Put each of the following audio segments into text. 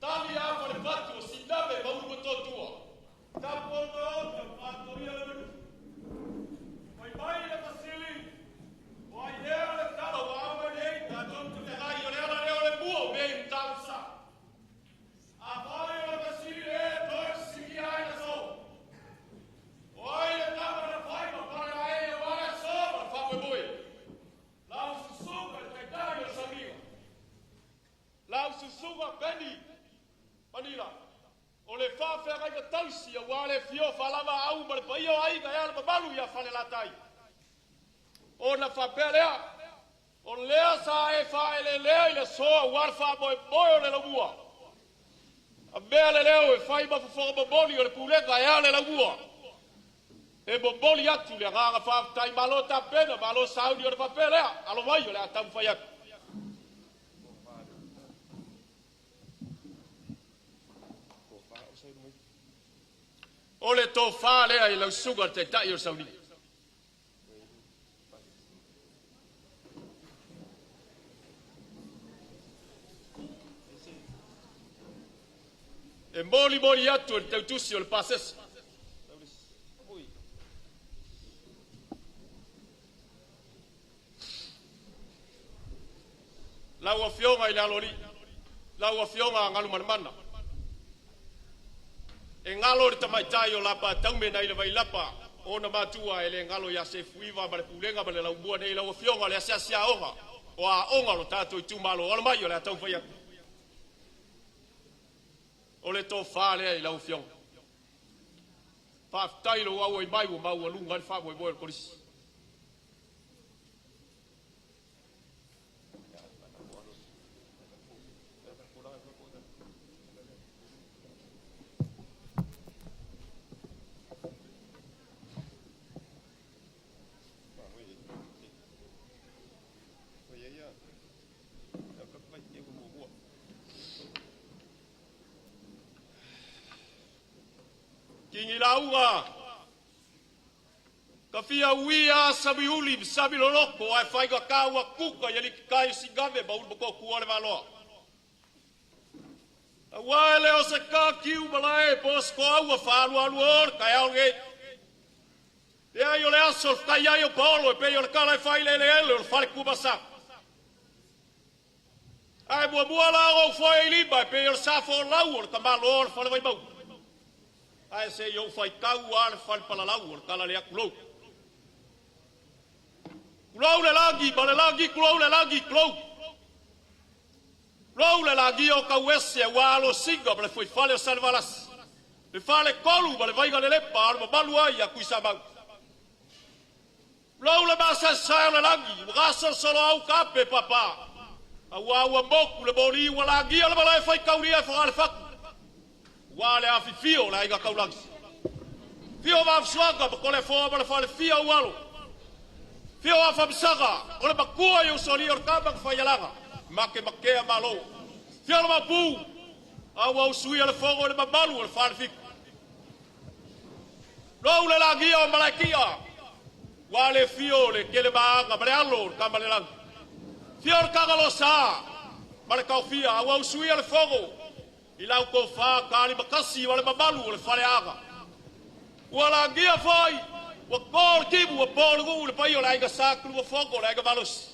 Tali a Falefatu o Sinave ma Ulumotootua. Tapuogaoga faatoia le manu. Fai mai le fesili, o ai ea le tala ua aumai nei tatou te feagai o le ala lea o le mua o mea i Matautu-sa. Afai o le fesili ea toe fesiligia ai le aso. O ai le tama na fai ma palelaei aua le aso ma le faamoemoe. Lau susuga i le Taitai o le Sauniga. Lau susuga Peni Manila. O le faafeagaiga tausi aua le afio o Faalavaau ma le paia o aiga e ala mamalu ia Falelatai. Ona faapea lea, o lea sa e faaeleelea i le aso aua le faamoemoe o le laumua. Avea le leo e fai ma fofoga momoli o le pulega e ala le laumua. E momoli atu le agaga faafetai malo tapena, malo sauni ona faapea lea, alo mai o le a taumafai atu. O le tofa lea i lau susuga i le Taitai o le Sauniga. E molimoli atu e le tautusi o le pasese. Lau Afioga i le Aloalii, lau Afioga Galumalemana, e galo i le tamaitai o Lapataume nai le Vailapa ona matua e le galo ia Sefuiva ma le Pulega ma le Laumua nei lau Afioga le asiasi aoga o aoga o lo tatou itumalo. Alo mai o le a taumafai atu. O le tofa lea i lau Afioga. Faafetai lou auai mai ua maualuga ai le faamoemoe o le Kolisi. Sigilauga ka fia uia Samiuli ma Samiloloto ae faigata ua tuka i alikitai o Sigave ma Ulumotootua o le Valoa. Aua e le o se takiu malae po o se toaua faaalualu o le taeao lenei. Leai o le aso o le fetaai ai o paolo e pei o le tala e fai i le eleele o le fale Tuivasa. Ae muamua la ona ou foe i lima e pei o le sa folau o le tamaloa o le fale Vaimauga. Ae se i ou faitau lava le fale palalau o le tala lea tulou. Tulou le lagi ma le lagi, tulou le lagi, tulou. Tulou le lagia o tauese aua Alosina ma le fuaifale o Salevalasi, le faletolu ma le vaigalelepa ao le mamalu ai ia Tuisamau. Tulou le masaesae o le lagi ua gasolosolo au taape papa, aua ua motu le moli ua lagia le malae faitaulia e Fogalefatu, ua le afifio o le aiga taulagi. Fio Vaafusuaga ma Toleafoa ma le falefia ou alo. Fio Afamasaga o le matua i usoalii o le tama na faialaga, matematea malo. Fio le Maopu, a ua usuia le fono i le mamalu o le Falefitu. Lou le lagia o Malaekia, ua le fio le Kelemaaga ma le alo o le Tamalelagi. Fio le Tagalosa ma le Taofia, a ua usuia le fono i lau tofa Talimatasi ma le mamalu o le Faleaga. Ua lagia foi, ua to le timu ua po le nuu i le paia o le aiga Sa Tunumafono o le aiga malosi.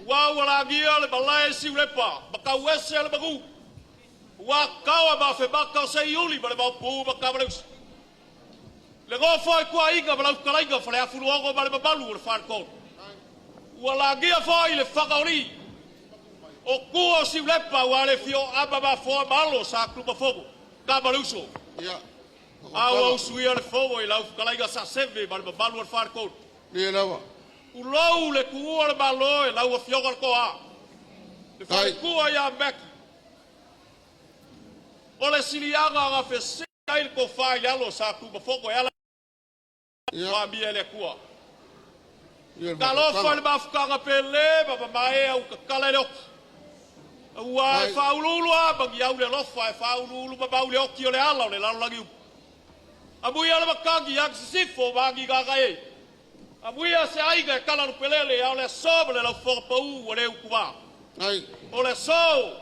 Ua ua lagia le malae siulepa ma tauese le manu. Ua taoa ma afemata o Seiuli ma le Maopu ma Tamaleusa. Le nofo a ituaiga ma lau fetalaiga Faleafuluogo ma le mamalu o le Faletolu. Ua lagia foi le Fagaoli o tua o Siulepa ua le fio ama mafoa ma alo o Sa Tunumafono, Tamaleuso. Ia, A ua Tala. usuia le fono i lau fetalaiga Saseve ma le mamalu o le Faletolu. Ia lava. Tulou le tuua o le Malo e lau Afioga le Toa, le Tai. faletua ia Meki, o le siliaga na fesili ai le tofa i le alo o Sa Tunumafono e ala Ia, faamia e le Atua. ia le Talofa i mafaufala. le mafutaga pele ma mamae au tatala i le oti. Ua e Tai. faauluulu a magiau le alofa e faauluulu mamau le oti o le ala o le lalolagi uma. Amuia le matagi agi sisifo ma agi gagae. Amuia se aiga e tala lupelele a o le aso ma le laufoga pau ua le utuva. Tai. O le aso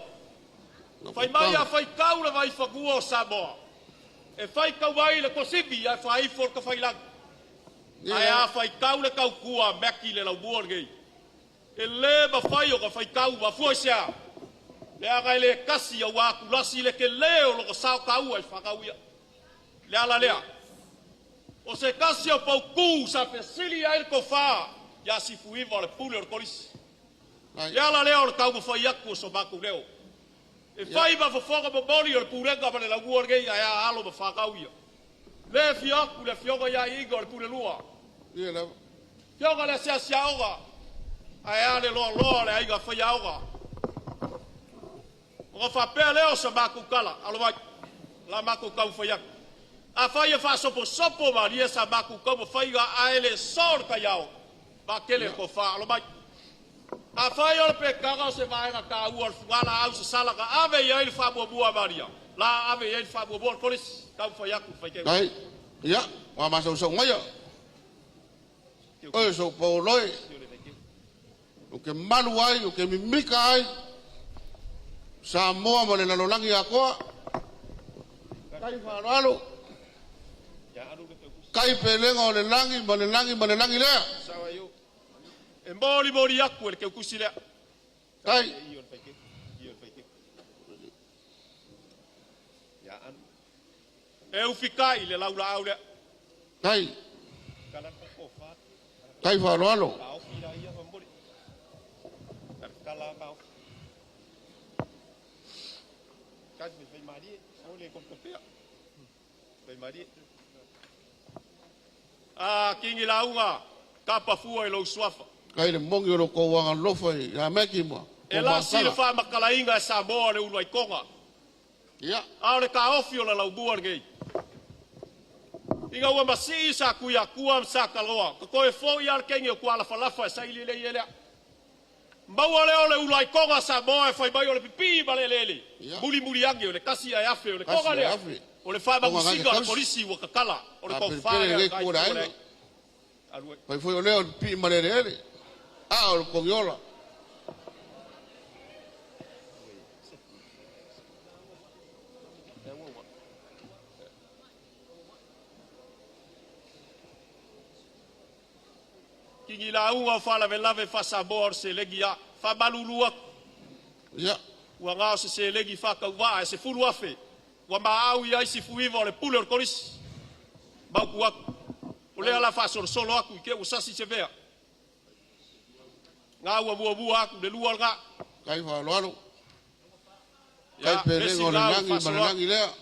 Fai mai a faitau le vaifanua o Samoa, e faitau ai le kosivi ae faaifo le tafailagi. Ae a faitau le tautua a Maki i le laumua lenei, e le mafai ona faitau mafua i se a? Leaga e le tasi aua tulasi le tele o lona sao taua i fanau ia. Le ala lea, o se tasi o paukū sa fesili ai le tofa ia Sifuiva o le pule o le Kolisi. Le ala lea o le taumafai atu o so matou leo. E fai ma fofoga momoli o le pulega ma le laumua lenei ae a alo ma fanau ia. Le afio atu le afioga ia Iiga o le Pulelua. Afioga le asiasi aoga ae a le loaloa o le aiga faiaoga. Ona faapea lea o sa matou tala, alo mai, la matou taumafai atu. Afai e faasoposopo malie sa matou taumafaiga ae le so le taiao, vaatele le tofa, alo mai. Afai o le pekaga o se vaega taua o le fugalaau sasala na ave i ai le faamuamua a Maria, la ave i ai le faamuamua a le Kolisi. Taumafai atu le faitauga. Dai, ia, ua masausau maia. Oe so paoloi, o ke malu ai, o ke mimika ai, Samoa ma le lalolagi atoa. Tai faaaloalo, tai pelega o le lagi ma le lagi ma le lagi lea. E molimoli atu e le teutusi lea. Tai. E ufikai le laulaau lea. Tai. Tai faaaloalo. A kingi lauga, tapa fua i lou suafa. Kai le mogi o lo kou agalofa ia Meki ma. E lasi le faamatalaina e Samoa le uluai toga. A o le taofi o le laumua lenei. Ina ua masii sa Tuiatua ma sa Taloa, totoe foi a le kenge o Tualafalafa e saili lelei e lea. Maua lea o le uluai toga a Samoa e fai mai o le pipii ma le eleele. Mulimuli age o le tasi ae afe o le toga lea. O le faamagusiga o le kolisi ua tatala. O le tofa lea o le aiga. Fai foi o lea o le pipii ma le eleele. A o le kogiola. Kingi lauga o faalavelave faa-Samoa o le selegi a. Faamalulu atu. Ua na o se selegi faatauvaa e 10,000 ua maau i ai Sifuiva o le pule o le Kolisi. Mautu atu. O lea la faasolosolo atu i te ua sasi se vea. Nga ua muamua atu le lua lena. Tai faaaloalo. Tai pelega o le lagi ma le lagi lea.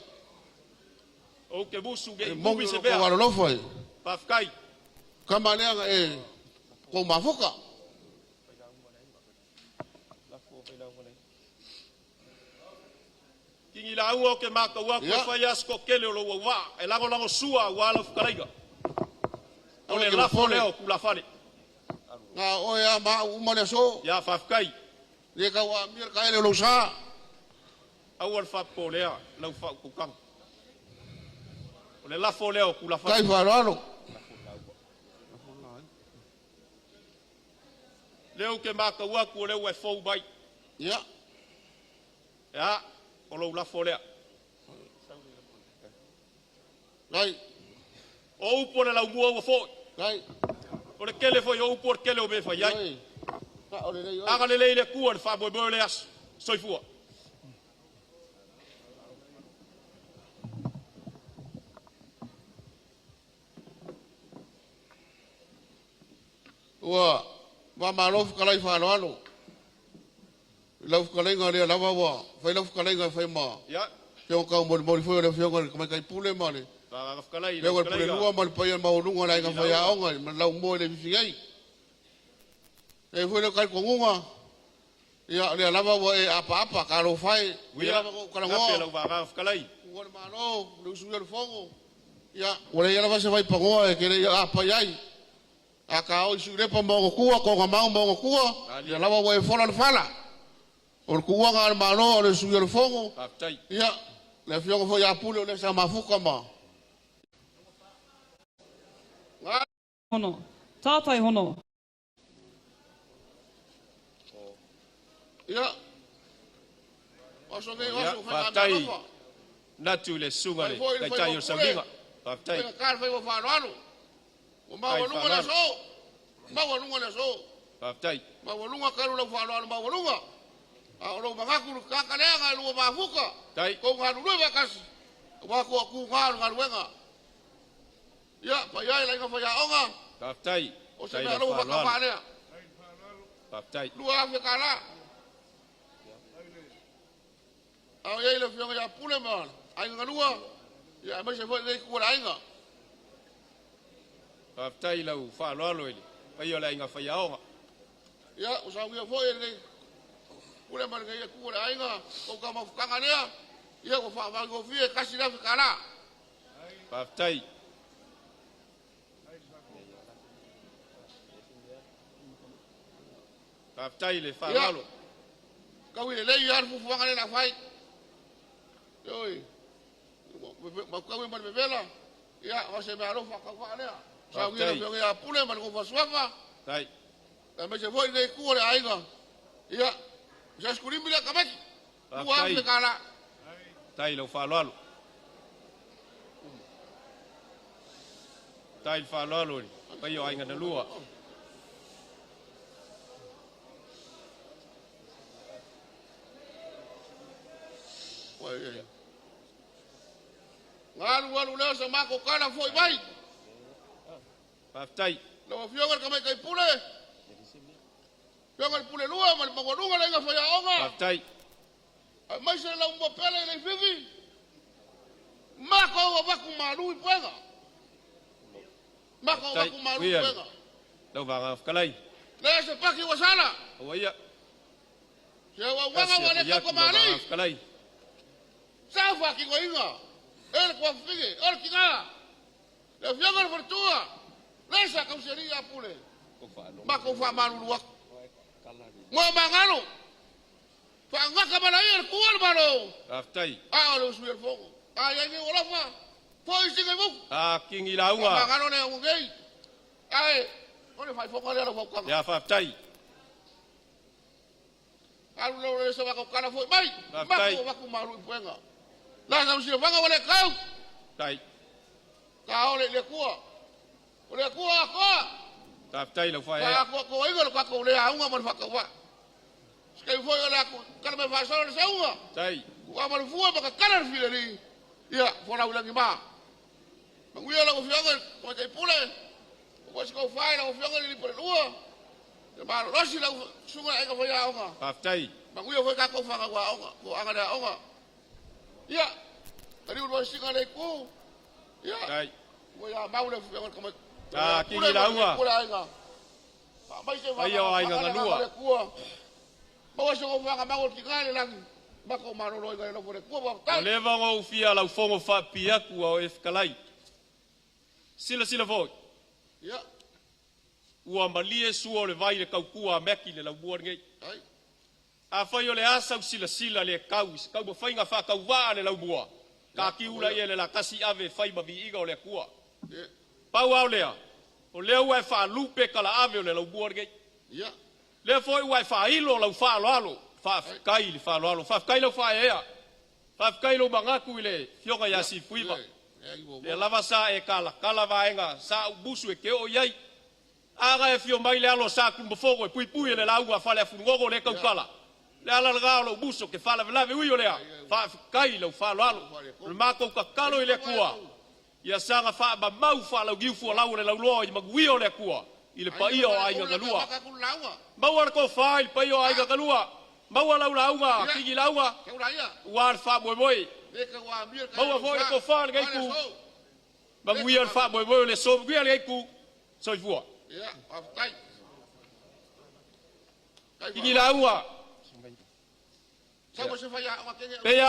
Ou te musu E nei mogi umi o se lo vea. kou alolofa i. Faafetai. Kama lea e kou mafuka. Kingi lauga o ke mākau aku e fai aso toatele o lou auvaa e lagolago sua aua lau fetalaiga. O le lafo lea o tulafale. Na oe a ma au uma le aso. Ia faafetai. Le kau a mia ka ele o lou sa. Aua le faapopoleina lau faautautaga. O le lafo lea o tulafale. Tai faaaloalo. Lea ou te matau atu o lea ua e fou mai. Ia, o lou lafo lea. Tai. O upu o le laumua ua foi. Tai. O le tele foi o upu o le tele o mea e fai ai. Oi. Sa o le lei oi. Agalelei le Atua i le faamoemoe o le aso. Soifua. Ua faamalo fetalai faaaloalo. I lau fetalaiga lea lava ua fai lau fetalaiga e fai ma afioga taumolimoli foi o le afioga i le Tamaitai Pule ma le Faaagaga fetalai i lau afioga i le fetalaiga Pulelua ma le paia maualuga o le aiga Kingi Lauga. faiaoga ma le laumua i le fifi ai. E foi le talitonuga, ia lea lava ua e apaapa, talofa e, ua Uia, lava ona ou lape talanoa, lau faaagaga fetalai. ua le Malo, le usuia o le fono, ia ua leai lava se vaipanoa e te le i aapa i ai. A taoi Suilepa ma ona tua, Togamau ma ona tua, ia Malie. lava ua e fola le fala. O le tuuaga a le Malo o le suia o le fono, Faafetai. ia, le afioga foi ia Pule o le sa mafuta ma. Hono. Tātai hono. Ia, O aso nei o Ia, aso o faigamea faafetai. alofa. Natu i le susuga Fai le foi le taitai o le faiva pule. sauliga. Faafetai. Faiga le faiva faaaloalo. Ua maualuga le aso. Maualuga le aso. Faafetai. Maualuga kalu lau faaaloalo maualuga. A o lou manatu le tagata leaga e lua mafuta. Tai. Tou galulue faatasi. Aua toatuga o le galuega. Ia, paia e le aiga faiaoga. Faafetai. O se Tai mea lau alofa faaaloalo. faatauvaa lea. Faafetai. $2,000. A o i ai le afioga ia Pule ma Aiga Galua, ia aemaise foi lenei itu o le aiga. Faafetai lau faaaloalo i le paia o le aiga faiaoga. Ia, ua saunia foi e lenei Pule ma lenei itu o le aiga, tou taumafutaga lea, ia ua faavaigofie e $1,000. Faafetai. Faafetai le faaaloalo. Tau i lelei lava le fuafuaga lea o le a fai. Ioe, mautau ma le vevela, ia, o se mea alofa tauvaa lea. Saunia le Faafetai. afioga ia Pule ma le nofo a suafa, Tai. aemaise foi lenei itu o le aiga. Ia, o se asikulimi lea tamaiti, Faafetai. $2,000. Tai lau faaaloalo. Tai le faaaloalo i le paia o aiga na lua. Ua, ia, ia. Galu alu lea o se matou tala foi mai. Faafetai. Lau afioga i le Tamaitai Pule, afioga i le Pule Lua ma le maualuga le aiga faiaoga, Faafetai. aemaise le laumua pele i Leififi, matou avatu malu i puega. Matou Faafetai. avatu malu i Uia. puega. Lau vaega fetalai. Lea se paki ua sala, Aua ia. se auaunaga Kasi ua le atu iatu tauka lau vaega mali, fetalai. sa faatinoina, e le tuafafine, o le tina, le afioga i le faletua, le sa tausialii ia Pule, matou faamalulu atu. Mo magalo, faagata malaia le tua le Malo, Faafetai. a o le usuia le fono. A iai nei olofa, foi singa i muku. A kingi lauga. Magalo lea ua nei. Ae, o le faifoga lea lau fautuaga. Ia faafetai. Alu lea o le se matou tala foi mai. Faafetai. Matou avatu malu i puega. La sa usilafaga ua le kau. Tai. Ka ole i le Atua. O le Atua atoa. Faafetai lau faaea. Faaatoatoaina le tatou le auga ma le faatauvaa. Se taimi foi o le atu tala mai faasolo le seuga. Tai. Ua ma le fua ma kakala le fileli. Ia, folau i lagi ma. Manuia lau afioga i le Tamaitai Pule. Ua se taufai lau afioga i le Alii Lua. Le malolosi lau susuga i le aiga faiaoga. Faafetai. Manuia foi tatou fanau aoga, toaga le aoga. Ia, taliu le vasiga le itu. Ia, Tai. ua ia mau le afioga i le Tamaitai A Pule kingi ma le lauga. Pule aiga. Faamaise Paia o aiga faga le galua. agaga o le Atua. Maua se ofaga maua o le tina i le lagi. Matou malolo ai le alofa o le Atua, O faafetai. leva ona ou fia laufogo faapipii atu a o e fetalai. Silasila foi. Ia, Ua malie sua o le vai i le tautua a Meki le laumua lenei. ai. Afai o le asa u silasila le kau i se taumafaiga faatauvaa a le laumua. Takiula ia le latasi ave e fai ma viiga o le Atua. Ia, Pau lava o lea, o lea ua e faalupe kalaave o le laumua lenei. ia. Lea foi ua e faailo lau faaaloalo, faafetai i le faaaloalo, faafetai lau faaeaea. Faafetai lou manatu i le afioga ia Sifuiva. Ia, ia, Lea lava sa e kalakala vaega sa ou musu e ke oo i ai. A na e afio mai le alo o Sa Tunumafono e puipui e le lauga a Faleafulugogo le taukala. Le ala lena o lou muso ke faalavelave ui o lea. Faafetai i lau faaaloalo. O le matou tatalo i le Atua. Ia saga faamamau faalauliu fualau o le lauloa i manuia o le Atua i le paia o aiga galua. Maua le tofa i le paia o aiga galua. Maua lau lauga, kingi lauga, ua le faamoemoe. Maua foi le tofa i lenei itu. Manuia le faamoemoe o le aso, manuia lenei itu. Soifua. Ia, faafetai. Kingi lauga. Sau se faiaoga kenge. Peia